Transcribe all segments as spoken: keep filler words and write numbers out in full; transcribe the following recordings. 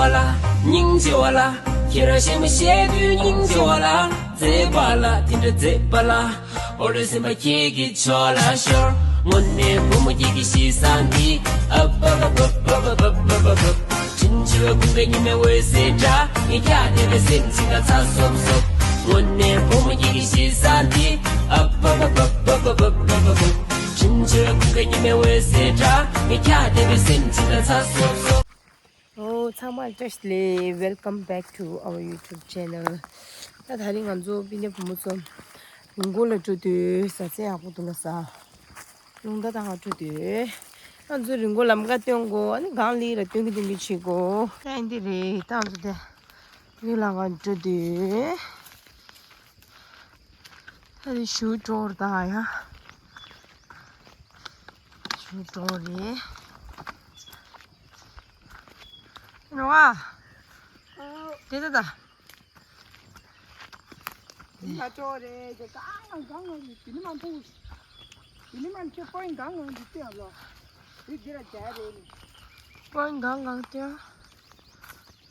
སྙིང་རྗེ་བ་ལ། ཁྱེད་རང་ཞེ་མ་ཞེ་དུས་སྙིང་རྗེ་བ་ལ། མཛེས་པ་ལ་དེ་འདྲ་མཛེས་པ་ལ། ཨོ་རེ་སེམས་པ་ཁྱེད་ཀྱི་ཕྱོགས་ལ་ཤོར། དངོས་གནས་བུ་མོ་ཁྱེད་ཀྱི་གཤིས་བཟང་འདི། ཨ་བ་བ་བ། བྲིན་ཆུ་བའི་ཁུང་པའི་ཉི་མའི་འོད་ཟེར་འདྲ། ངའི་ཁྱག་ལྟེ་བའི་སེམས་ཅན་དང་ཚ་སོབ་སོབ། དངོས་གནས་བུ་མོ་ཁྱེད་ཀྱི་གཤིས་བཟང་འདི། ཨ་བ་བ་བ། བྲིན་ཆུ་བའི་ཁུང་པའི་ཉི་མའི་འོད་ཟེར་འདྲ། ངའི་ཁྱག་ལྟེ་བའི་སེམས་ཅན་དང་ཚ་སོབ་སོབ། ཨོ་ཚང་མ་བཀྲ་ཤིས་བདེ་ལེགས། Welcome back to our YouTube channel. ད་དེ་རིང་ང་ཚོ་སྤུན་ཀྱག་བུ་མོ་ཚོ་རི་མགོ་ལ་འགྲོ་དུས་ཟ་ཆས་ཡག་པོ་འདུག་ལ་ཟ། རླུང་རྟ་བཏང་ག་འགྲོ་དུས། ང་ཚོ་རི་མགོ་ལམ་ཁ་སྟོན་དགོས། ཨ་ནི་སྒང་ལི་ལ་སྟོན་གི་སྟོན་གི་བྱེད་དགོས། ད་འདི་རེད། ད་ང་ཚོ་དེ་རི་ལམ་ཁ་འགྲོ་དུས། ཨ་ནི་ཞུ་འགྲོ་ར་ད་ཡ། ཞུ་འགྲོ་རེད། རེད་བ། དེ་ད་ད། ང་ཅོ་རེད་ཅེ་གང་ང་གང་ང་རེད། དེ་ནི་མ་འདུག་དེ་ནི་མ་ཁྱོད་པོ་ཡིན་གང་ང་འདི་ལྟོས་ཨ་ལོ། དེ་འདི་ལ་རྒྱ་རེད་ནི། པོ་ཡིན་གང་གང་ལྟོས།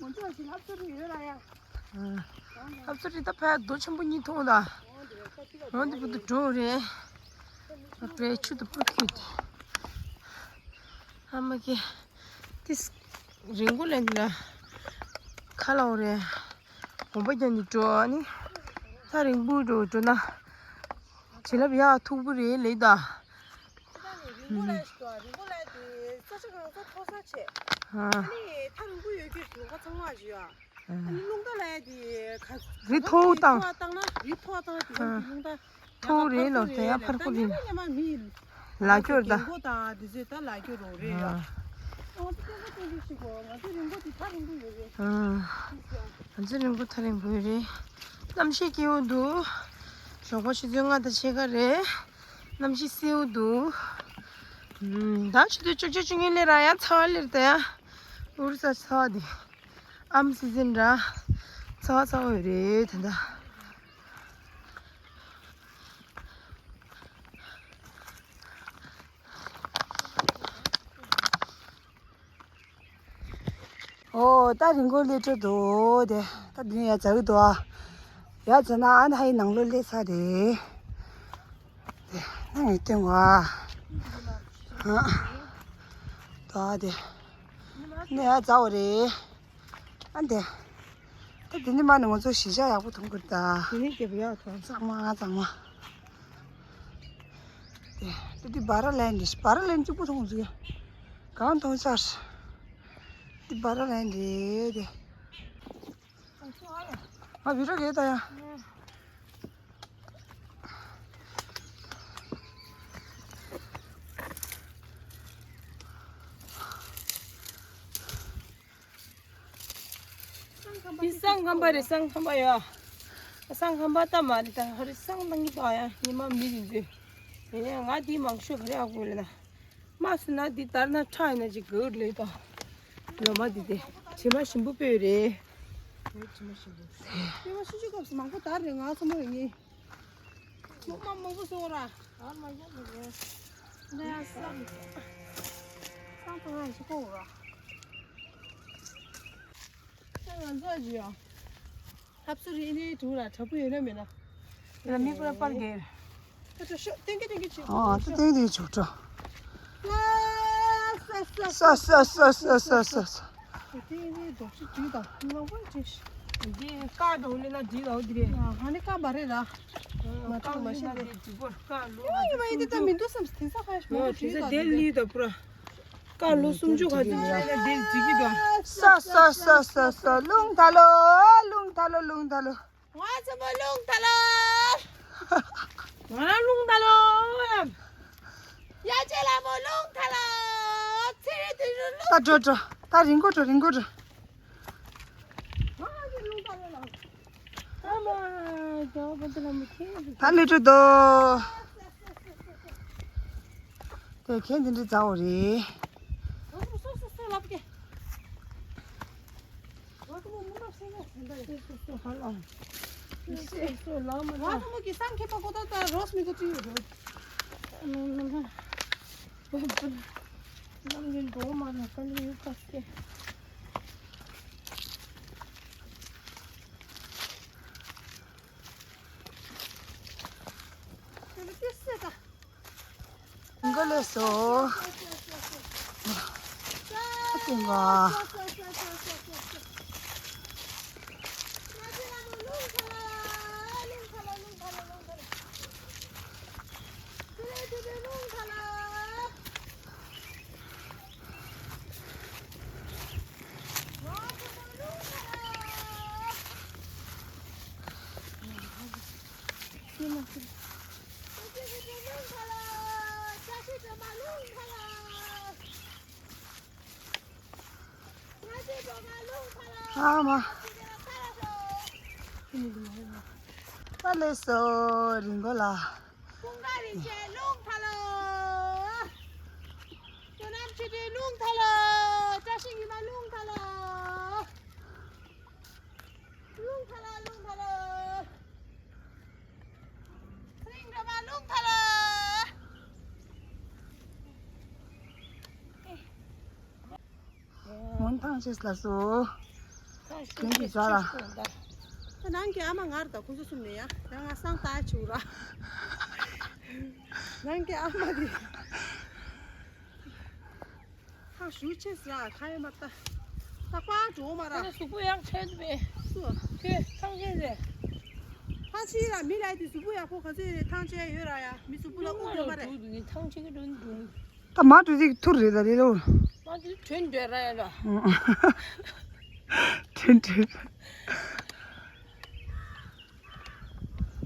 ང་ཚོ་ཞིག་ཧབ་ཚུར་ཡོད་ལ་ཡ། ཨ། ཧབ་ཚུར་རི་ད་ཕ་རྡོ་ཆེན་པོ་གཉིས་མཐོང་ད། འོ་འདི་བུ་དུ་འགྲོ་རེད། ཨ་པའི་ཆུ་དུ་པུར་ཁྱུད་དེ། ཨ་མ་ཀེ། ཏིས། རི་མགོ་ལ་འདི་ལ་ཁ་ལ་འོ་རེད། གོམ་པ་རྒྱག་ནི་འགྲོ་ཨ་ནི། ཐག་རིང་པོ་འགྲོ་འགྲོ་ན། བྱིན་རླབས་ཡག་མཐུག་པོ་རེད་ལེགས་ད། རི་མགོ་ལ་ཞིག་འགྲོ་ཨ། རི་མགོ་ལ་དེ་ས་ཆ་གང་ས་མཐོ་ས་བྱས། ཨ། ཨ་ནི་ཐག་རིང་པོ་ཡོད་རྒྱུ་ལུང་པ་ཚང་མ་ཞིག་ཡོད་ཨ། ཨ་ནི་རླུང་རྟ་ལ་དེ་ག་རི་མཐོ་བོ་བཏང་། མཐོ་བ་བཏང་ན་རི་མཐོ་བ་བཏང་ན་དེ་རང་གི་རླུང་རྟ། མཐོ་རེད་ལོ། དེ་ཡང་ཕར་ཁུ་རེད། ལ་སྐྱོར་ད། རྒན་གོག་དང་དེ་ཚོས་ད་ལ་སྐྱོར་རོགས་རེད་ཡ། ཨ། ང་ཚོ་སྐྱོ་པོ་སྟོན་གྱི་ཞིག་གོ། ང་ཚོ་རིང་པོ་དེ་ཐག་རིང་པོ་ཡོད་རེད། ཨ། ང་ཚོ་རིང་པོ་ཐག་རིང་པོ་ཡོད་རེད། གནམ་གཤིས་སྐྱིད་པོ་འདུག་ཞོགས་པ་ཆུ་ཚོད་ལྔ་དང་ཕྱེད་ཀ་རེད། གནམ་གཤིས་བསིལ་པོ་འདུག་ཨུམ། ད་ཆུ་ཚོད་བཅུ་གཅིག་བཅུ་གཉིས་སླེབས་ར་ཡ་ཚ་བ་སླེབས་ད་ཡ། ཨུ་རུ་ས་ཚ་བ་དེ། ཨམ་སི་ཛིན་ར། ཚ་བ་ཚ་བ་ཡོད་རེད་ད་ད། ཨོ་ད་རི་མགོ་སླེབས་འགྲོ་འདུག་དེ་ད་འདི་ནས་ཡར་འཛེག་འདུག་ཨ། ཡར་འཛེག་ན་ཨ་ནི་ཧའི་ནང་ལོགས་སླེབས་ཚར་རེད། དེ་ནང་ངས་སྟོན་གོ་ཨ། ཨ། ད་དེ་ནས་ཡར་འཛེག་པ་རེད། ཨ་འདི། ད་འདི་ནི་མ་ནི་ང་ཚོ་གཞིས་ཆགས་ཡག་པོ་མཐོང་གི་རེད་ད། དེ་ནི་རྒྱབ་ཡག་མཐོང་། གཙང་མ་གཙང་མ། དེ་ད་འདི་བ་ར་ལན་རེད། བ་ར་ལན་གཅིག་པུ་མཐོང་ཟིག་གང་མཐོང་ཆར། འདི་བ་ར་ལན་རེད་དེ། ང་བི་ར་གེ་ད་ཡ། འདི་སང་ཁམས་པ་རེད། སང་ཁམས་པ་ཡོད། སང་ཁམས་པ་ད་མ་རེད་ད། ཧ་རི་སང་ཏང་གི་ད་ཡ་ཉི་མ་མི་རིང་དུས། ཡིན་ནའི་ང་འདི་མང་ཤོས་ག་རེ་ཨ་ཁུ་ལ་ན། མ་སུ་ན་འདི་ལྟར་ན་ཁྲ་ཡིན་ན་ཅིག་གོ་ལེ་ད། ལོ་མ་འདི་དེ་བྱེ་མ་ཞིམ་པོ་སྤོས་རེད། བྱེ་མ་ཞིམ་པོ། བྱེ་མ་ཞིམ་ཅུ་སྐབས་སུ་མང་པོ་དར་རེད། ང་ཚོ་མོ་ཡིན། ལོ་མ་མང་པོ་སོ་ར། ཨ་མ་ཡ་མི་རེད། ནས་སང་སང་ཐང་ཡ་ཞིག་གོ་ར། ང་ཚོ་ཡ། ཧབ་སུ་རི་ནི་དུ་ར་དྲ་བུ་ཡོད་ན་མེད་ན། ཡ་མི་ཀུ་ར་པར་གེ། ད་ཤོ་ཏེང་གེ་ཏེང་གེ་ཆུ། ཨ་ད་ཏེང་གེ་ཆུ་ཏོ། ས་ས་ས་ས་ས་ས་ས། ཏེང་གེ་རྡོག་ཆུ་དྲི་དང་ལོ་བ་ཅི། འདི་ཀ་འགྲོ་ལེ་ན་དྲི་ལ་འོ་འདི་རེད། ཧ་ནི་ཀ་མ་རེད་ར། མ་ཀ་ཐུག་མ་ལེ་ཤེས་ན་ན། འདི་དྲི་གོ་ཀ་ལོ། ཡ་ཡ་མ་ཡིན་འདི་ད་མི་འདུག་བསམ་དེང་སང་ཁ་ཤས་མང་པོ་དྲི་དང་དེ་ལི་དང་པུ་ར། ཀ་ལོ་སུམ་ཅུ་ག་ཚོད་ཅིག་ལ་དེ་འགྲིག་གི་འདུག་ས་ས་ས་ས་ས་རླུང་ཐ་ལོ། རླུང་ཐ་ལོ། རླུང་ཐ་ལོ། ང་ཚོ་མོ་རླུང་ཐ་ལོ། ང་རང་རླུང་ཐ་ལོ། ཡ་ཅེ་ལ་མོ་རླུང་ཐ་ལོ། ཚེ་རེ་དུ་རུ་རླུང་། ད་འགྲོ་འགྲོ། ད་རིང་གོ་འགྲོ། རིང་གོ་འགྲོ། ང་ཚོ་རླུང་ཐ་ལོ་ལ། ཨ་མ། རྒྱལ་བ་དཔལ་ལྡན་ལྷ་མོ་ཁྱེད། ད་ལི་ཁྲུ་དོ། དེ་ཁྱེད་འདི་འདྲ་མཛའ་བོ་རེད། སོ་སོ་སོ་སོ་ལབ་ཀྱེ། ང་ཚོ་མོ་མོ་ལ་སེ་ལ་སེ་ལ་སེ་སོ་སོ་ཧ་ལ། སེ་སོ་ལ་མ་ང་ཚོ་མོ་གི་སང་ཁེ་པ་ཀོ་ད་ད་རོས་མི་གོ་ཅི་ཡོད་རོ། ལམ་ཡིན་འགྲོ་མ་ལ་ཀ་ལི་ཡོད་ཀ་སེ། ལགས་སོ། ཨ་ཏི་ང་། ཨ་མ། ཨ་ལས་སོ་རིན་གོང་ལགས། ཀུན་དགའ་རིན་ཆེན་རླུང་ཐ་ལོ། བསོད་ནམས་ཆོས་སྒྲོན་རླུང་ཐ་ལོ། བཀྲ་ཤིས་ཉི་མ་རླུང་ཐ་ལོ། རླུང་ཐ་ལོ་རླུང་ཐ་ལོ། ཚེ་རིང་སྒྲོལ་མ་རླུང་ཐ་ལོ། མོན་ཐང་ཆེས་ལ་སོ། ཐང་ཤུ་གན་གྱི་ཆེས་ཟ་ལ། ཆེས་སོང་ད། ད་ནང་གི་ཨ་མ་ངར་ད་ཁོ་ཚོ་གསུམ་ནས་ཡ། ཡང་ང་སང་ད་ཆུ་ར། ནང་གི་ཨ་མ་དེ། ཐང་ཤུ་ཆེས་ལ་ཁ་ཡ་མ་ད། ད་པ་འགྲོ་མ་ར། ཨ་གཟུགས་པོ་ཡག་ཆེ་འདུག་པས། སུ། ཁྱོད་ཐང་ཆེས་རེད། ཐང་ཆེས་ར་མི་ལ་དེ་གཟུགས་པོ་ཡག་པོ་ག་ཚོད་རེད། ཐང་ཆེས་ཡོད་ར་ཡ། མི་གཟུགས་པོ་ལ་དབུགས་ཡོད་མ་རེད། ཐང་ཆེས་འགྲོ་འདུག་ད་མ་འགྲོ་དེ་ཐུར་རེད་ད་རེད་ལོ། མ་འགྲོ་དྲན་འདོད་ར་ཡ་ལ། དྲན་དྲན།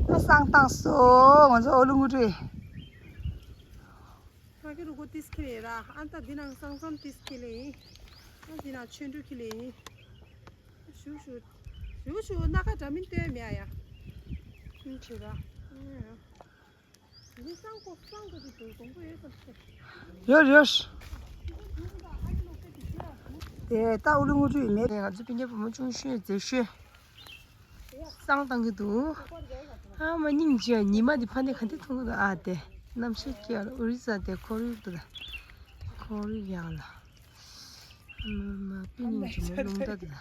ད་སང་བཏང་སོ་ང་ཚོ་ཨོ་ལུ་ངུ་ཏྲེ། ཕ་གི་རུ་གོ་ཏིས་ཁི་ལེ་ར། ཨ་ད་འདི་ནང་སང་སང་ཏིས་ཁི་ལེ་ཡིན། ཨ་འདི་ནང་ཆོས་འབྲུ་ཁི་ལེ་ཡིན། ཞུ་ཞུ། ཞུ་ཞུ་སྣ་ཁ་འདྲ་མིན་སྟོན་མེད་ཨ་ཡ། ཁྱིམ་ཆེ་ར། འདི་སང་གོ་སང་གོ་དེ་དུ་གོང་པོ་ཡོད་ས་ཞིག་ཡོད་ཡོད། དེ་ལྟ་འུ་ལུ་ངུ་ཆུ་ཡི་མེད། ང་ཚོ་སྤུན་ཀྱག་བུ་མོ་ཆུང་ཤོས་མཛེས་ཤོས། སང་བཏང་གི་འདུག་ཨ་མ་སྙིང་རྗེ། ཉི་མ་འདི་ཕ་ནས་ག་འདི་མཐོང་གི་འདུག་ཨ་དེ་གནམ་གཤིས་སྐྱིད་ལ་ཨོ་རི་ས་དེ་ཁོར་ཡུག་འདུག་ད་ཁོར་ཡུག་ཡག་ལ། ཨ་མ་མ་པི་སྙིང་རྗེ་མོ་རླུང་རྟ་འདུག་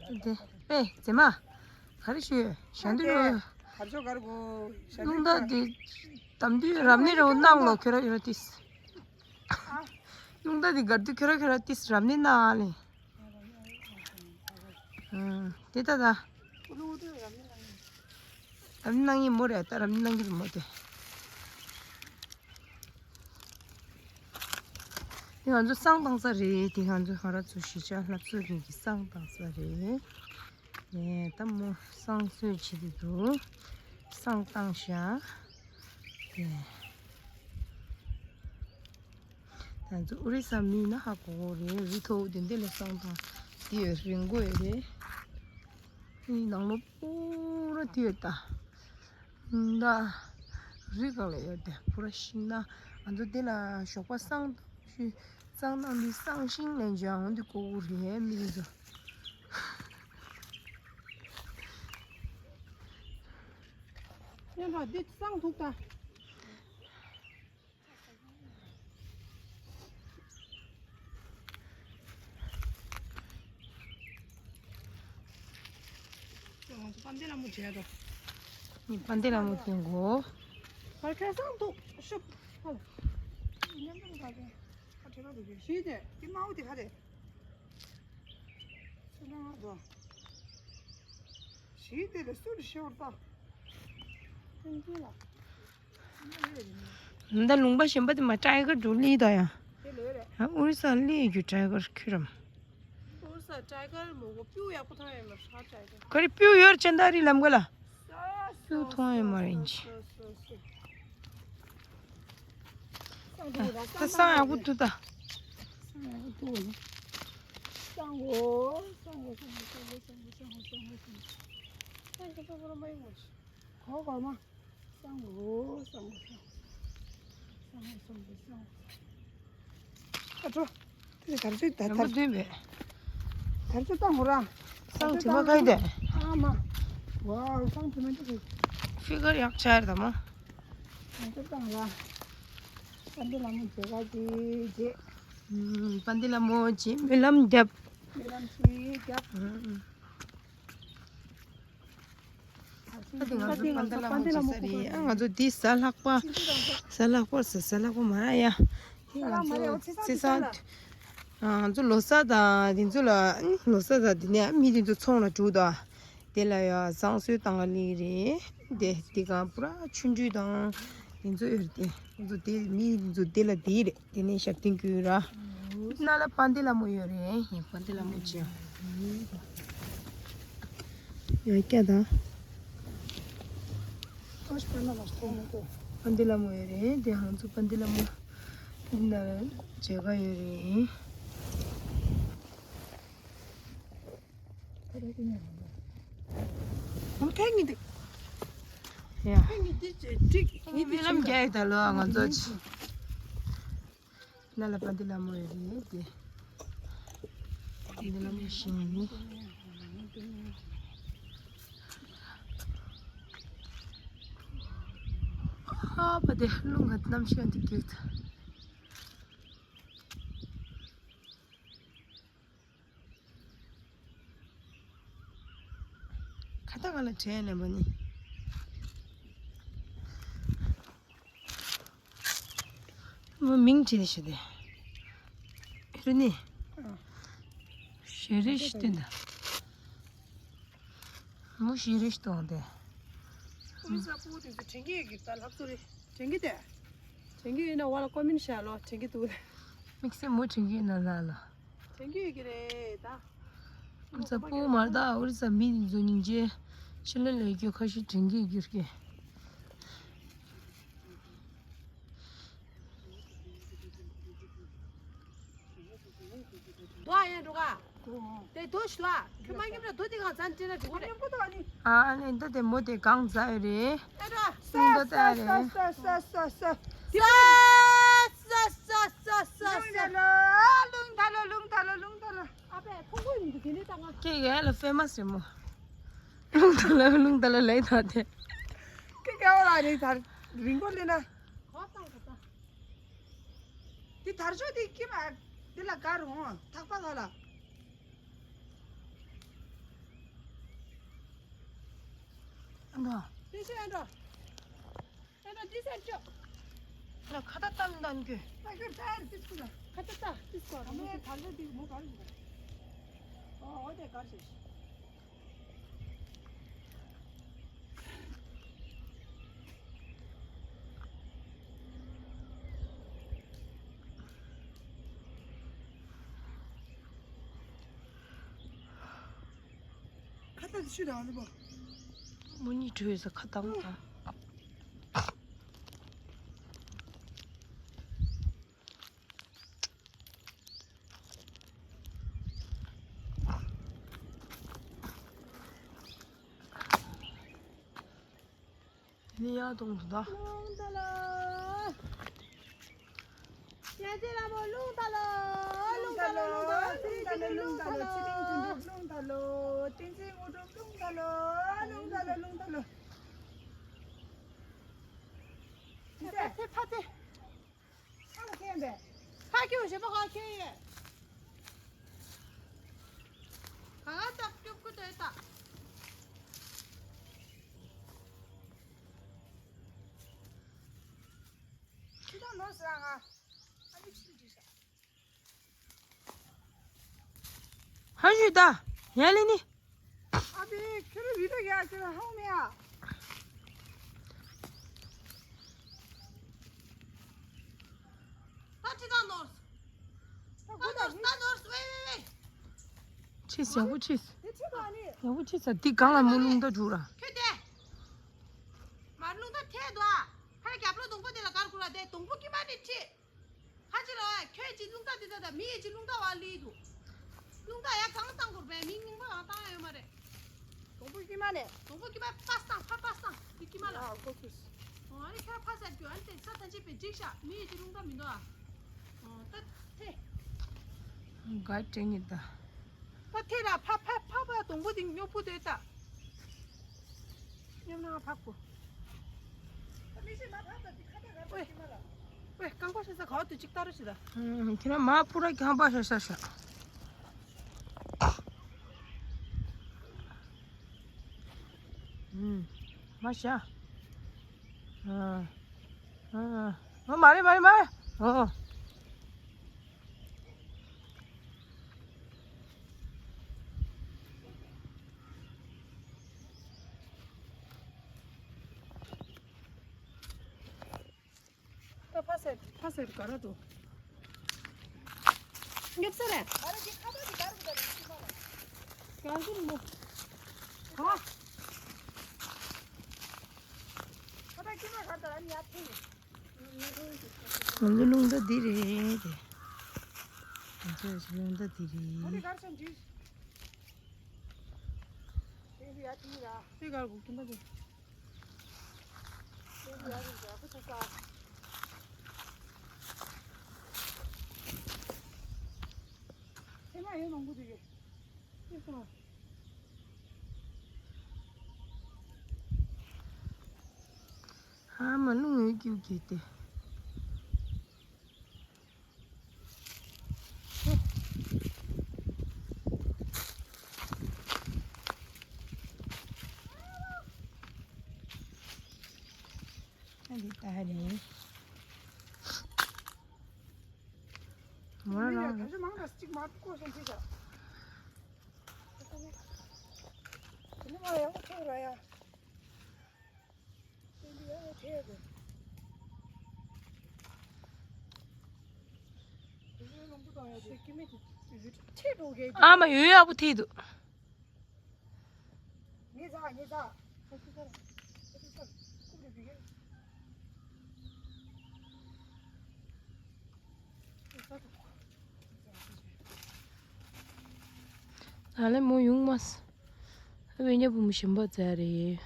ད། དེ་པེ་མཛེས་མ། ག་རེ་ཞུ་ཞལ་འདོན་རོ། གར་ཆོ་གར་གོ། རླུང་རྟ་དེ་དམ་དུས་རབ་གནས་རོ་གནང་ལོ་ཁྱོད་ར་ཡོད་ཏིས། རླུང་རྟ་དེ་གར་དུས་ཁྱོད་ར་ཁྱོད་ར་ཏིས་རབ་གནས་གནང་ཨ་ལེ། ཨ། དེ་ལྟ་ད། རབ་གནས་གནང་ཡིན་མོ་རེད་ད། རབ་གནས་གནང་གི་རེད་མོ་དེ། དེ་ང་ཚོ་བསང་བཏང་ས་རེད། དེ་ང་ཚོ་ཧ་ར་ཚོ་གཞིས་ཆགས་ལྷ་མཚོ་རིང་གི་བསང་བཏང་ས་རེད། ཨེ་ད་མོ་བསང་གསོལ་བྱེད་དུ་འདུག་བསང་བཏང་ཤག་དེ། ང་ཚོ་ཨོ་རི་ས་མི་ཡིན་ན་ཧ་གོ་གོ་རེད། རི་མཐོ་པོ་དེ་འདི་ལ་བསང་བཏང་དེ་ཡོད་རི་མགོ་ཡོད་རེད། དེ་ནང་ལོགས་པུ་ར་དེ་ཡོད་ད། ད་རི་སྒང་ལ་ཡོད་དེ་པུ་ར་ཤིང་ན་ང་ཚོ་དེ་ལ་ཞོགས་པ་བསང་བཏང་ཞུ་བསང་བཏང་དུས་བསང་ཤིང་ལེན་བྱ་འོང་དུས་གོ་གོ་རེད་མི་དེ་ཚོ། ཡོད་འགྲོ་འདི་བསང་ཐུག་ད། དཔལ་ལྡན་ལྷ་མོ་མཇལ་འགྲོ། དཔལ་ལྡན་ལྷ་མོ་མཇལ་འགྲོ། བར་ཁ་སང་འདུག་ཤོབ། ཧ་ལ། ཉམས་ལྡན་ག་དེ། ཁ་བྲལ་བ་འདུག་གི་ཞུས་ཏེ་དེ་དམར་པོ་དེ་ག་རེད། ཚུར་ལ་ང་འགྲོ། ཞུས་ཏེ་ལ་སུ་རེད་ཤོར་ད། ཕན་ཚུན་ལ། ད་ལུང་པ་གཞན་པ་དེ་མ་ཊའི་གར་འགྲོ་ལི་ད་ཡ། དེ་ལོས་རེད། ཨ་ཨོ་རི་ས་ལི་རྒྱུ་ཊའི་གར་ཁྱོད་རམ། ཨོ་རི་ས་ཊའི་གར་མོ་གོ་སྤུ་ཡག་པོ་ཐོན་ཡོད་མ་ཧྲ་ཊའི་གར། ག་རེ་སྤུ་ཡོད་ཅན་ད་རི་ལམ་ག་ལ། སྤུ་ཐོན་ཡོད་མ་རེད་ཅི། ད་སང་ཡག་པོ་འདུག་ད། སང་ཡག་པོ་འདུག་ལ། སང་གོ་སང་གོ་སང་གོ་སང་གོ་སང་གོ་སང་གོ་སང་གོ་སང་གོ་སང་གོ་སང་གོ་སང་གོ་སང་གོ་སང་གོ། གོ་གོ་མ། སང་གོ་སང་གོ་སང་གོ་སང་གོ་སང་གོ། ཨ་ཏྲོ། དེ་དར་ཚུལ་དར་དར་ཚུལ་བཏང་གོ་ར། སང་དྲི་མ་ཁ་ཡི་དེ། ཨ་མ། ཝའོ་སང་དྲི་མ་འདི་གི། ཧྥི་གར་ཡག་ཆ་ཡར་དམ། དར་ཚུལ་བཏང་ར། དཔལ་ལྡན་ལྷ་མོ་མཇལ་ཁ་ཅིག་མཇལ། དཔལ་ལྡན་ལྷ་མོ་མཇལ་སྨོན་ལམ་རྒྱབ། སྨོན་ལམ་ཅིག་རྒྱབ། ད་དེ་ང་ཚོ་པན་ཏ་ལ་མོ་བྱེད་ས་རེད། ཨ་ང་ཚོ་འདི་གཟའ་ལྷག་པ། གཟའ་ལྷག་པ་ཟེར། གཟའ་ལྷག་པ་མ་རེད་ཡ། ང་ཚོ་ཚེས་བཟང་། ང་ཚོ་ལོ་གསར་དང་དེ་ཚོ་ལ། ལོ་གསར་དང་དེ་ནས་མི་དེ་ཚོ་ཚོང་ལ་འགྲོ་དང་། དེ་ལ་ཡ་བཟང་སྤྱོད་བཏང་ག་སླེབས་རེད། དེ་དེ་གང་པུ་ར་ཆུང་ཆུང་དང་དེ་ཚོ་ཡོད་རེད། དེ་ང་ཚོ་དེ་མི་དེ་ཚོ་དེ་ལ་དེ་རེད། དེ་ནས་ཞབས་བརྟན་བསྐྱོན་ར། ནང་ལ་པན་ཏི་ལ་མོ་ཡོད་རེད། ཡིན། པན་ཏི་ལ་མོ་ཅི་ཡ་སྐྱ་དང་། པན་ཏི་ལ་མོ་ཡོད་རེད། དེ་ང་ཚོ་པན་ཏི་ལ་མོ་འདི་ན་མཇལ་ཁ་ཡོད་རེད། ཁྱེད་ཀྱིས་འདི། ཡ། ཁྱེད་ཀྱིས་འདི་ཅིག་འགྲིག་ངས་འདི་རྨི་ལམ་བྱུང་རྒྱག་ཡོད་ད་ལོ། ང་ཚོ་ཅི། ན་ལ་པན་ཏི་ལ་མོ་ཡོད་རེད་དེ། པན་ཏི་ལ་མོ་ཞིག་ཡིན། ཨ་ཕ་དེ་རླུང་ག་གནམ་གཤིས་འདི་སྐྱིད། ཁ་ཏ་ག་ལ་བྲེས་ནས་བ་ནི། མོ་མིང་བྲིས་ཏེ་ཞུ་དེ། རུ་ནི། ཞེ་རེ་ཞུ་དེ་འདི། མོ་ཞེ་རེ་ཞུ་དོང་དེ། མི་ས་པོ་དེ་ཚོ་དྲན་གྱི་ཡོད་ཀྱི་ད་ལྷག་ཚོ་རེད། དྲན་གྱི་དེ། དྲན་གྱི་ཡོད་ན་བ་ལ་ཀོ་མེན་ཤ་ལོ། དྲན་གྱི་འདུག་དམིགས་བསལ་མོ་དྲན་གྱི་ཡོད་ན་ལ་ལ། དྲན་གྱི་ཡོད་ཀྱི་རེད་ད། ཨུ་ཚ་པོ་མར་ད་ཨོ་རི་ས་མི་འཛོ་སྙིང་རྗེ། ཕྱི་ལ་ལས་རྒྱུ་ཁ་ཤས་དྲན་གྱི་ཡོད་ཀྱི་རེད། དོ་ཨ་ཡན་འགྲོ་ག་དེ་དོ་ཤི་ལ་ཁྱོད་མ་ཉམས་ར་དོ་དེ་གང་ཙན་ཅི་ན་འགྲོ་གི་རེད། ཨ་ཨ་ནི་ད་དེ་མོ་དེ་གང་ཙ་ཡོད་རེད། ཨེ་འགྲོ། ལུང་ད་ད་རེད། ས་ས་ས་ས། ལུང་ད་ལོ་ལུང་ད་ལོ་ལུང་ད་ལོ། ཨ་ཕས་ཕུང་པོ་ཡིན་འདུག་དེ་ནས་ད་ང་། ཁྱེད་ཡ་ལ་ཕེ་མ་སི་རེད་མོ། ལུང་ད་ལོ་ལུང་ད་ལོ་ལས་ད་དེ། ཁྱེད་ཀྱ་བ་ལ་རིང་ཐར་རིང་པོ་ལས་ན། གོ་བཏང་གོ་བཏང་། དེ་དར་ལྕོག་དེ་ཀྱི་མ་དེ་ལ་དགའ་རུང་ཐག་པ་ལ་ལ། ཨ་འགྲོ། དེ་ཤེས་ཨ་འགྲོ། ཨ་འགྲོ་དེ་སར་ཅོག་ལ་ཁ་ཏ་ཏམ་དང་གི། ཨ་ཁ་ཏ་ཏ་དེ་སྐུ་ལ། ཁ་ཏ་ཏ་དེ་སྐུ་ལ། མོ་ག་ལ་དེ་མོ་ག་ལ་དེ། ཨོ་ཨོ་དེ་ག་ལ་ཤེས། ཁ་ཏ་ཤུ་ར་ལ་བ། མོ་གཉིས་བྲོས་ས་ཁ་ཏང་དང་། དེ་ནས་ཡར་གཏོང་དུ་ད། རླུང་རྟ་ལོ། རྒྱལ་རྩེ་ལྷ་མོ་རླུང་རྟ་ལོ། རླུང་རྟ་ལོ་རླུང་རྟ་ལོ། ཚེ་རིང་དོན་གྲུབ་རླུང་རྟ་ལོ། བསྟན་འཛིན་དངོས་གྲུབ་རླུང་རྟ་ལོ། རླུང་རྟ་ལོ་རླུང་རྟ་ལོ། ཕ་ཐེ་ཕ་ཐེ། ཕ་ལ་ཁེན་པས། ཕ་ཁྱེའུ་ཞེ་པོ་ག་ཁེན་ཡོད། ག་ག་ལྟ་སྐྱོབ་ཁུ་དོད་ལྟ། ཁྱི་དང་ནོར་ཟ་ང་། ཨ་ནི་ཕྱིར་འགྲིག་ཤག་ཧ་ཞུ་ད། ཡ་ལེ་ནི། ཨ་ཕི་ཁྱོད་རང་རི་ལ་ཡ་ཁྱོད་རང་ཧང་མེ་ཨ། ད་ཅི་ད་ནོར། ད་ནོར་ད་ནོར་ཝེ་ཝེ་ཝེ། ཆིས་ཡག་པོ་ཆིས། དེ་ཆི་ད་ནི། ཡག་པོ་ཆིས་ད་འདི་གང་ལ་མོ་རླུང་རྟ་འགྲོ་ར། ཁྱོད་དེ། མར་རླུང་རྟ་ཐལ་འདུག་ཨ། ཧ་རྒྱབ་ལོ་སྡོང་པོ་དེ་ལ་གར་ཁུ་ར་དེ་སྡོང་པོ་ཀི་མ་ནི་ཁྲིད། ཁ་ཅིག་ལ་ཁྱོད་ཀྱི་རླུང་རྟ་འདི་ད་ད་མི་ཡི་ཀྱི་རླུང་རྟ་བ་ལི་འདུག་རླུང་རྟ་ཡ་གང་བཏང་དགོས་པས་མི་རྙིང་པ་གང་བཏང་ཡ་ཡོད་མ་རེད། སྡོང་པོ་ཀི་མ་ནས། སྡོང་པོ་ཀི་མ་པ་སང་ཕ་པ་སང་འདི་ཀི་མ་ལ། ཨ་ཁོ་ཁུ། ཨོ་ཨ་རེ་ཁྱོད་ཕ་ཟེར་རྒྱུ་ཨ་རེ་དེ་ས་ཐན་ཅིག་པའི་འགྲིག་ཤག་མི་ཡི་ཀྱི་རླུང་རྟ་མི་འདུག་ཨ། ཨོ་ད་ཐེ། ག་དྲན་ངེས་ད། ད་ཐེ་ར་ཕ་ཕ་ཕ་ཕ་སྡོང་པོ་འདི་སྨྱོ་ཕུ་དེ་ད། ཉམས་སྣང་ཕབ་དགོས། ཝེ་རྐང་པ་ཤ་ས་ག་བ་དུ་ཅིག་ལྟ་རུ་ཞིག་ད། ཁྱེད་རང་མ་པུ་ར་རྐང་པ་ཤ་ཤ་ཤ། མ་བྱ། ཨ། ཨ། ཨ། མ་རེད་མ་རེད་མ་རེད། ཨ། ད་ཕ་སེར་ཕ་སེར་ག་ར་འདུག་ངེབ་ས་རེད། ཨ་རེ་འདི་ཁ་པར་འདི་ག་རེ་འདུག་རེད་ཁྱི་མ་ལ། ག་རེ་འདུག་མོ། ཧ། ཁ་པར་ཁྱི་མ་ག་རེ་འདུག་ཨ་ནི་ཡར་ཐོན། ང་ཚོ་རླུང་རྟ་འདི་རེད་དེ། ང་ཚོ་རླུང་རྟ་འདི་རེད། ཨ་ནི་ག་རེ་སོང་འདི། དེ་འདི་ཡར་ཐོན་ར། དེ་ག་རེ་འདུག་ཁྱི་མ་འདི། ཨ་མ་རླུང་ཡོད་རྒྱུག་རྒྱུག་སྟེ། ཨ་འདི་ལྟ་རེད། མོ་རང་རང་། ད་ཆ་མང་ད་གཅིག་མ་བཀོད་སོང་ཅི་བྱ། དེ་ནི་མ་ཡག་པོ་ཐུག་ར་ཡ། ཨ་མ་ཡོད་ཡག་པོ་ཐིག་འདུག་ད་ལན་མོ་ཡོང་མ་སོང་། ཨ་བའི་ཉ་བུ་མོ་ཞིམ་པོ་བཙལ་རེད།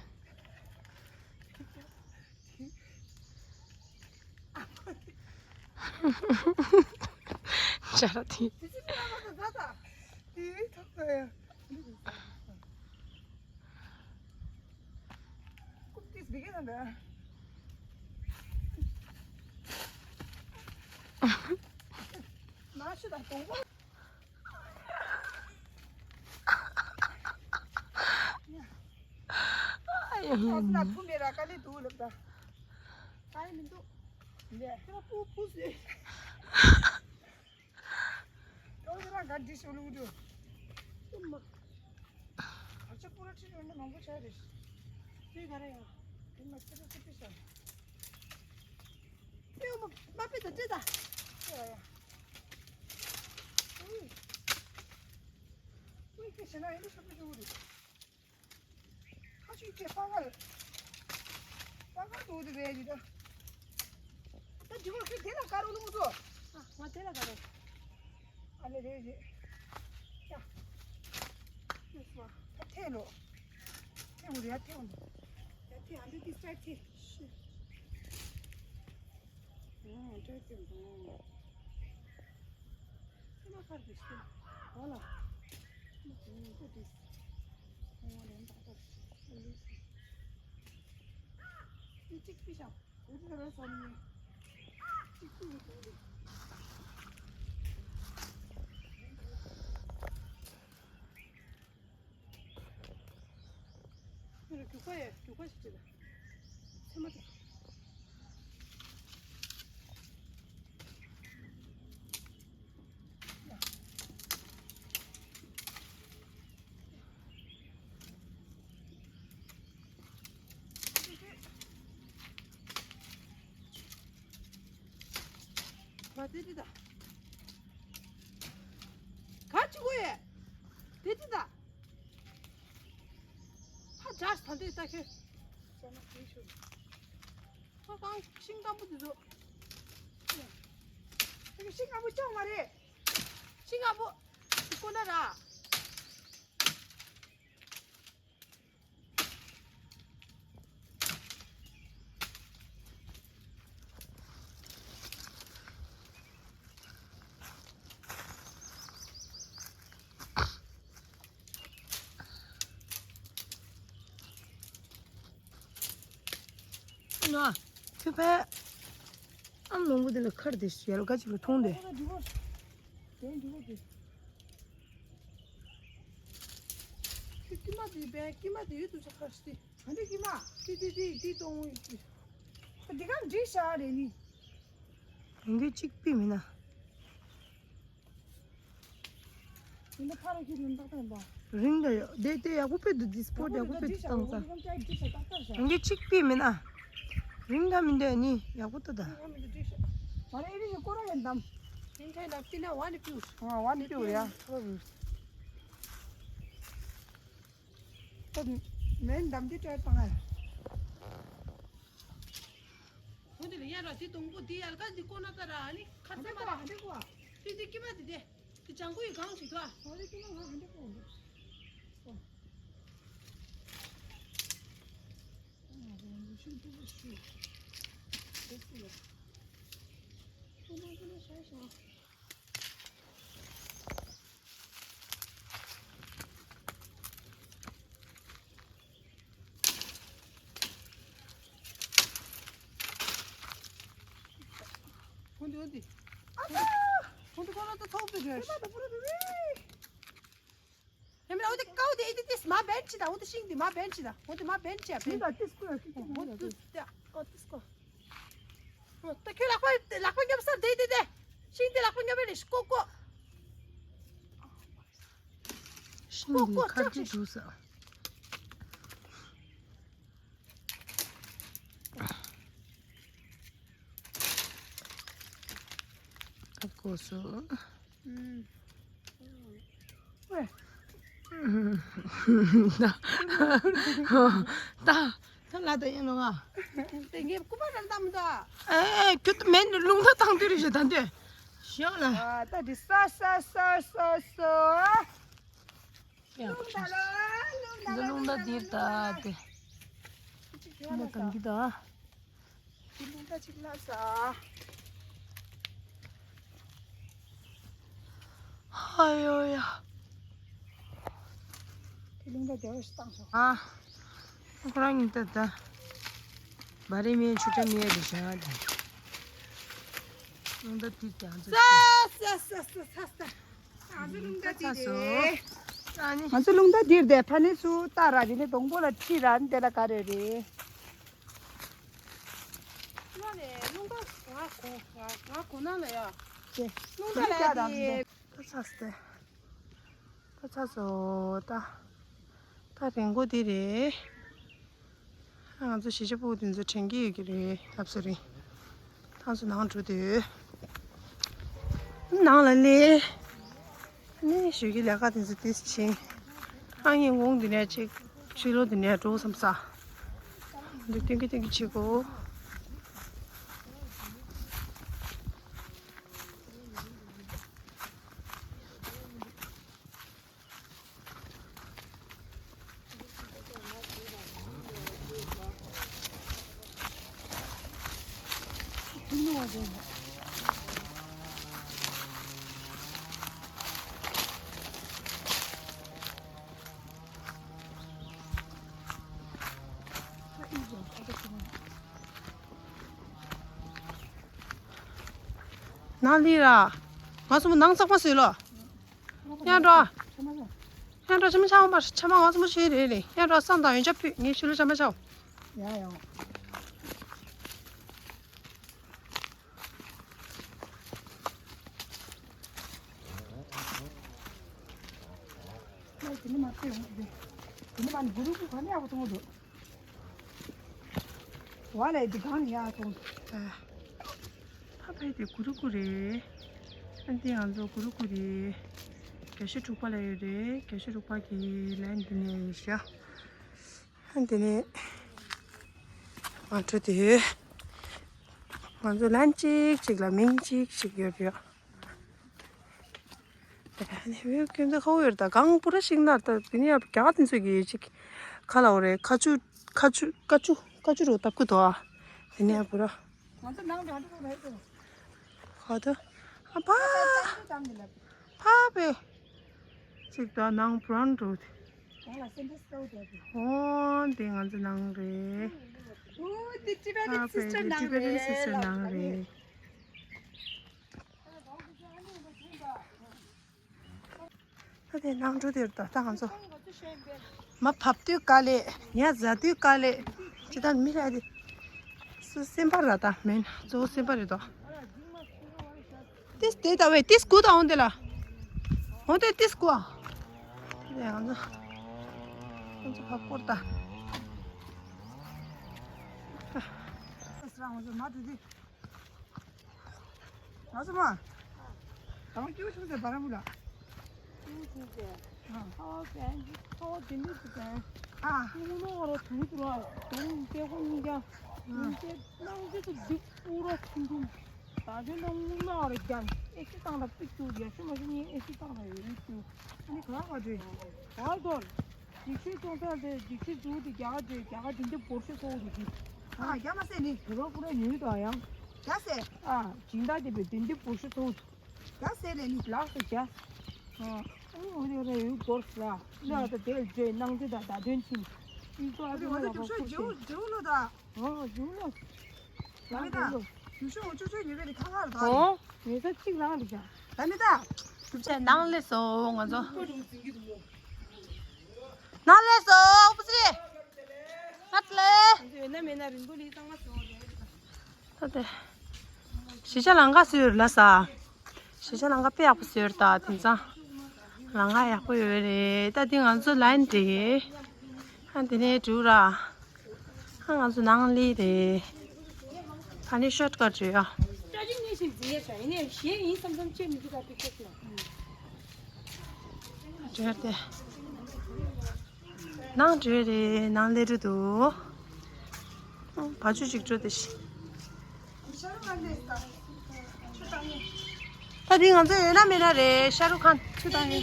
ཅ་ར་དེ། ཨ་ཡ། ཨ་ཙི་ན་ཕུ་མེ་ར་ཀ་ལི་དུ་ལབ་ད། ཀ་ལི་མི་འདུག་ལེ། ཁྱེད་རང་ཕུ་ཕུ་ཟེར། ཏོག་ཙི་རང་ག་འདྲི་ཤོག་ལུགས་འགྲོ། ཨུ་མ། བར་ཆ་པུ་ར་ཁྲིད་འགྲོ་ན་མང་པོ་ཆགས་རེད། དེ་ག་རེ་ཡང་། དེ་མ་ཚེ་ར་ཚེ་པི་ཤག་ཨེ་ཡོ་མ་མ་པེ་ད་ཏྲེ་ད། ཨེ་ཡ། ཨུ། ཨུ་ཁྱེད་ཤེ་ན་ཨེ་འདྲ་ཤོག་པི་ཤོག་རེད། ཁ་ཆུ་ཅེ་པ་གལ། པ་གལ་དུ་དུ་བས་ཡི་ད། ད་ཇི་མོ་ཁྱོད་དེ་ལ་དཀར་རོ་ལུང་དུ། ཨ་ང་དེ་ལ་དཀར་རོ། ཨ་ལེ་རེད་རེད། ཡ། ཡ་སོ། ད་ཐེ་ལོ། ཐེ་འུ་རེད་ཡ་ཐེ་འུ། ཡ་ཐེ་ཨ་འདི་ཏི་སི་ཊའིབ་ཐེ། ཤི། ཨ་ཏྲེ་ཏེ་འདུག་ཁྱེད་མ་ཁར་དུ་ཤི། ཨོ་ལ། ཁྱེད་མ་ཁར་དུ་ཤི། ཁོང་ལ་ཡང་ཏག་ཏག་ཤི། ཨི་གཅིག་པི་ཤང་། འུ་ཚོ་ར་སོང་ནི། གཅིག་པི་ཡོད་དོ། ཁྱོད་རྒྱུག་པ་ཡ་རྒྱུག་པ་ཞིག་བྱེད་ད། ཚེ་མ་དེ། མ་དེ་དེ་ད། ག་ཅི་གོ་ཡ། དེ་དེ་ད། ཧ་ཇར་ས་འདི་ལྟ་ཁྱོད། ཧ་གང་ཤིང་སྐམ་པོ་འདི་ཚོ། ཤིང་སྐམ་པོ་ཅང་མ་རེད། ཤིང་སྐམ་པོ། ཁོ་ན་ར། ང་ཁྱོད་ཕ། ཨ་མ་ལོང་བུ་དེ་ལ་ཁར་དེ་ཞལ་ཁ་ཅིག་ལ་མཐོང་དེ། ཀྱི་མ་དེ་བས་ཀྱི་མ་དེ་ཡོད་དུ་ཆ་ཁ་ཤི། ཨ་འདི་ཀྱི་མ། དེ་དེ་དེ་དེ་གཏོང་། དེ་ག་འདྲི་ཤ་རེད་ནི། རང་གི་གཅིག་པི་མིན་ན། ཡིན་ན་ཕ་ར་ཁྱེད་རང་ཏག་ཏག་ཡིན་པ། རིང་ད་ཡོད་དེ་དེ་ཡག་པོ་དཔེ་འདུག་དེ་སྤོ་ཡག་པོ་དཔེ་འདུག་བཏང་ཙང་། རང་གི་གཅིག་པི་མིན་ན། རིང་ད་མིན་འདོད་ནི་ཡག་པོ་ཏོ་ད། མ་རེད་རིང་གི་སྐོར་ར་ཡིན་དམ། རིང་ད་ཡིན་ན་པི་ན་ཝ་ནི་པིའུ། ཨ་ཝ་ནི་པིའུ་ཡ། ད་མེན་དམ་དེ་ཏྲ་བཏང་ཨ། འོ་དེ་ལ་ཡར་ར་དེ་དང་པོ་དེ་ཡར་ཀ་འདི་ཀོ་ན་ད་ར་ཨ་ནི་ཁ་ཚ་མ་ར་ཧ་འདི་ཀོ་ཨ། དེ་དེ་ཀི་མ་དེ་དེ་དེ་ལྗང་ཁུ་ཡི་གང་ཞིག་ཐོ་ཨ། འོ་དེ་ཀི་མ་ང་ཧ་འདི་ཀོ་འདི་ཀོ། ཨ་ར་ཤིན་ཏུ་ཤི་དེ་སི་ཡ་ཀོ་མ་ཀོ་ན་ཤ་ཤ། ཁོང་དེ་ཁོང་དེ། ཨ་ཙི། ཁོང་དེ་ཁོ་རང་ཚོ་ཐོག་པའི་རེད། ཨ་ཙི་པུ་ར་དེ་རེད། ཡ་མེད་ན་འོ་དེ་ཀའོ་དེ་ཨེ་དེ་དེ་མ་བན་ཆི་ད། འོ་དེ་ཤིང་དེ་མ་བན་ཆི་ད། འོ་དེ་མ་བན་ཆི་ཨ་བན། ད་ཏིས་ཀོ་ཡ་ཁི་ཁི་འོ་དེ་དེ་ཨོ་ཏིས་ཀོ། ད་ཁྱོད་ལག་པ་ལག་པ་བརྒྱབ་ས་དེ་དེ་དེ། ཤིང་དེ་ལག་པ་བརྒྱབ་པ་རེད་ཀོ་ཀོ། ཤིང་འདི་ཁར་གྱི་འདུག་ས། ཨ་ཀོ་སོ། ད་ད་ལ་ད་ཡིན་ནོ་ང་། དེ་ངས་སྐུ་པར་རང་བཏང་མི་འདུག་ཨ། ཨེ་ཁྱོད་ད་མེད་ནི་རླུང་རྟ་བཏང་དུས་རེད་ཤག་ད་འདི་ཤག་ལ། ཨ་ད་འདི་ས་ས་ས་ས་ས། རླུང་རྟ་ལ་རླུང་རྟ་འདི་རླུང་རྟ་འདིར་ད་དེ། ཅིག་ཡོང་ན་ད་འདི་ད། དེ་རླུང་རྟ་ཅིག་ལ་ས། ཧ་ཡོ་ཡ། དེ་རླུང་རྟ་དེ་བ་ཞིག་བཏང་སོང་། ཨ། ཁོ་རང་ཉིད་ད་ད། བ་རེ་མེད་ཆུ་ཁྲ་མེད་རེད་ཤག་ད། རླུང་རྟ་དེ་ཀྱང་ཚོ། ས་ས་ས་ས་ས་ས། ང་ཚོ་རླུང་རྟ་དེ་རེད། ཨ་ནི། ང་ཚོ་རླུང་རྟ་དེ་རེད། ཕ་ནི་སུ་ལྟ་ར་དེ་ནི་སྡོང་པོ་ལ་ཁྲིད་ར་ནི་དེ་ལ་ག་རེ་རེད། ང་ནས་རླུང་རྟ་ང་གོ་ང་ང་གོ་ན་ལ་ཡ། ཅེ། རླུང་རྟ་ལ་ཡ་དེ། ད་ཚ་སྟེ། ད་ཚ་སོ་ད། ད་རིང་གོ་དེ་རེད། ང་ཚོ་གཞིས་ཆགས་ཕྲུ་གུ་དེ་ཚོ་དྲན་གྱི་ཡོད་ཀྱི་རེད་ལབ་སོ་རེད། ད་ཚོ་ནང་འགྲོ་དུས། ནང་ལ་ལས། ནས་ཞོལ་གྱི་ལས་ཀ་དེ་ཚོ་དེ་ཕྱིན། ཨ་ངས་དགོང་འདི་ནས་ཅིག་ཕྱི་ལོགས་འདི་ནས་འགྲོ་བསམ་ས། འདི་སྟོན་གྱི་སྟོན་གྱི་བྱེད་དགོས། ནང་ལི་ར། ང་ཚོ་ནང་ཚགས་པ་ཟོས་ལོ། ཡང་འགྲོ། ཡང་འགྲོ་ཆ་མ་ཆ་མ་ང་ཚོ་མ་ཤེས་རེད་རེད། ཡང་འགྲོ་སང་དང་ཡོན་ཆབ་ཕུད་ངས་ཤུ་ལ་ཆ་མ་ཆའོ། ཡ་ཡ། ལ་དེ་ནི་མ་ཚད་ཡོང་གི་དེ་ནི་མ་ནི་གུ་རུ་གུ་ག་ནས་ཡག་པོ་མཐོང་གི་འདུག་ཝ་ལས་འདི་གང་ནས་ཡག་མཐོང་། ཨ། ཕ་ཕའི་དེ་གུ་རུ་གུ་རེད། ཨ་འདི་ང་ཚོ་གུ་རུ་གུ་རེད། བརྒྱད་ཅུ་དྲུག་པ་ལ་ཡོད་རེད། བརྒྱད་ཅུ་དྲུག་པ་གི་ལན་འདི་ནས་ཡིན་ཤག་ཨ་འདི་ནས་ང་འགྲོ་དུས་ང་ཚོ་ལན་གཅིག་གཅིག་ལ་མིང་གཅིག་གཅིག་ཡོད་རེད། ད་ནི་བེའུ་ཁྱོད་ཚོ་ཁ་བོ་ཡོད་ད་གང་པུ་ར་ཤིག་ན་ད་དེ་ནི་ཡང་རྒྱ་གར་དེ་ཚོ་གི་ཅིག་ཁ་ལ་འོ་རེད། ཁ་ཆུ་ཁ་ཆུ་ཁ་ཆུ་ཁ་ཆུ་རུ་ལྟ་སྐུ་དོ་ཨ། དེ་ནི་ཡང་པུ་ར། ང་ཚོ་ནང་དུ་ཧ་འགྲོ་རེད་དོ། ཁ་དོ་ཨ་ཕ། ཕ་བེ། ཅིག་ད་ནང་པུ་ར་འགྲོ་དེ། ཨོ་དེ་ང་ཚོ་ནང་རེད། ཨོ་དེ་ཊི་བེ་ཊན་སིས་ཊར་ནང་རེད། ཨ་དེ་ནང་འགྲོ་དེར་ད་ད་ང་ཚོ། མ་བབས་དུས་དཀའ་ལས། ཉ་ཟ་དུས་དཀའ་ལས། ཅི་ལྟར་མི་ར་དེ། སུ་སེམས་པ་ར་ད་མེན་གཙོ་བོ་སེམས་པ་རེད་དོ། ཏིས་དེ་ལྟ་བས་ཏིས་སྐུ་དང་འོང་དེ་ལ། འོང་དེ་ཏིས་སྐུ་ཨ། དེ་ང་ཚོ་ང་ཚོ་ཕ་སྐོར་ད། ང་ཚོ་མ་དེ་དེ། ང་ཚོ་མ། དང་སྐྱོ་ཆུང་ཟེར་བ་ར་མུ་ལ། ཁ་བ་གན་གྱི་ཁ་བ་དེ་འདྲ་ཅིག་དང་། ཨ། དངུལ་ནག་ར་དུང་དུ་ར་དུང་དེ་ཁོ་གཉིས་ཀྱང་དུང་དེ་གནང་རྒྱུ་དུ་འདི་སྤུ་ར་ཆུང་ཆུང་། ད་དུང་ན་དངུལ་ནག་ར་ཀྱང་ཨེ་ཤི་ཏང་ར་པིག་ཏུ་ཡ་ཤི་མ་ཤི་ནི་ཨེ་ཤི་ཏང་ར་ཡོད་ཏུ། ཨ་ནི་ག་བ་དུ་ག་དོར་འཇིགས་བྱེད་ཅོང་ཚང་དེ་འཇིགས་བྱེད་འཛུགས་དེ་རྒྱ་གར་དེ་རྒྱ་གར་དེ་འདི་བོར་ཤི་སོ་དེ་གི། ཨ་རྒྱ་མ་སེ་ནི་དེ་རོ་ཀུ་ར་ཉུལ་དང་ཡང་རྒྱ་སེ། ཨ་སྦྱིན་བདག་དེ་བས་དེ་འདི་བོར་ཤི་སོ། ཡ་ཟེར་ནས་ནི་ལགས་སོ་བྱ། ཨ་ནི་འོ་དེ་རེ་ཡུལ་སྐོར་ལ་ལ་ད་དེ་བརྗོད་གནང་དེ་དང་ད་དོན་ཕྱིན། ཨི་ཙོ་ཨ་ཨ་ནི་ཙོ་ང་ཚོ་ལ་རྒྱུག་ཤོག་ཁོ་རྒྱུག་རྒྱུག་ལོ་ད། ཨོ་རྒྱུག་ལོ། ད་མི་ད། རྒྱུག་ཤོག་ཅོ་ཅོ་ཉེ་བའི་རི་ཁ་ཁ་རུ་ད། ཨོ་ངེད་ཚོ་གཅིག་རང་རེད་ཀྱང་། ད་མི་ད། གྲུབ་ཆ་ནང་སླེབས་སོང་ང་ཚོ། ནང་སླེབས་སོང་ཨོ་པུ་ཙི། ནང་སླེབས། ཡོད་ན་མེད་ན་རིན་པོ་ལི་གཙང་མ་སོང་རེད། ད་དེ། གཞིས་ཆགས་ལམ་ཁ་བཟོས་ཡོད་ལ་ས། གཞིས་ཆགས་ལམ་ཁ་དཔེ་ཡག་པོ་བཟོས་ཡོད་ད་དེང་སང་། ལམ་ཁ་ཡག་པོ་ཡོད་རེད་ད་དེ་ང་ཚོ་ལ་ཡིན་དེ། ཨ་དེ་ནས་འགྲུལ་ར། ཨ་ང་ཚོ་ནང་ལི་རེད། ཨ་ནི་ཤོ་ཊི་ཀ་ཊི་རེད་ཨ། ཀྲ་ཅིག་ནས་ཞིག་འཛིན་ཡས་ཀྱང་ཡིན་ནས་གཞན་ཡིན་བསམ་བསམ་བྱེད་མི་འདུག་ད་པི་ཀ་ཊི་ལ། འགྲོ་དེ། ནང་འགྲོ་རེད་ནང་སླེབས་འགྲོ་འདུག་བ་ཅུ་ཅིག་འགྲོ་དེ་ཤི། ད་དེ་ང་ཚོ་ཡོད་ན་མེད་ན་རེད་ཤ་རུ་ཁན་ཆུ་དང་ནི།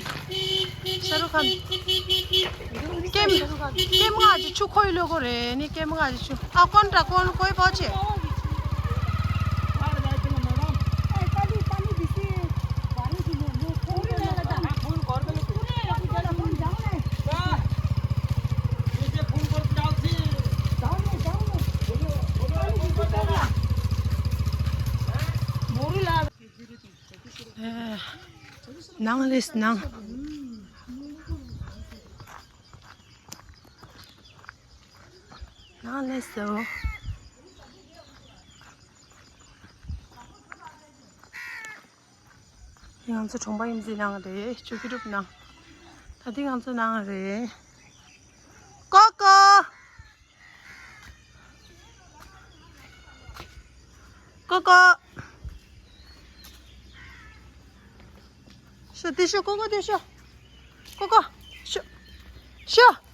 ཤ་རུ་ཁན། ཀེམ་ཀེམ་ང་ཅི་ཆུ་ཁོའི་ལོ་གོ་རེད་ནི་ཀེམ་ང་ཅི་ཆུ་ཨ་ཀོན་ཏྲ་ཀོན་ཀོའི་པོ་ཆེ། ནང་ལས་ནང་། ནང་ལས་སོ། ང་ཚོ་གྲོང་པ་ཡིན་ཟེར་ནང་རེད་ཆུ་ཁྱི་རུབ་ནང་། ད་ལྟ་ང་ཚོ་ནང་རེད། ཀོ་ཀོ། ཀོ་ཀོ། ཤོ་དེ་ཤོ་ཀོ་ཀོ་དེ་ཤོ། ཀོ་ཀོ། ཤོ། ཤོ།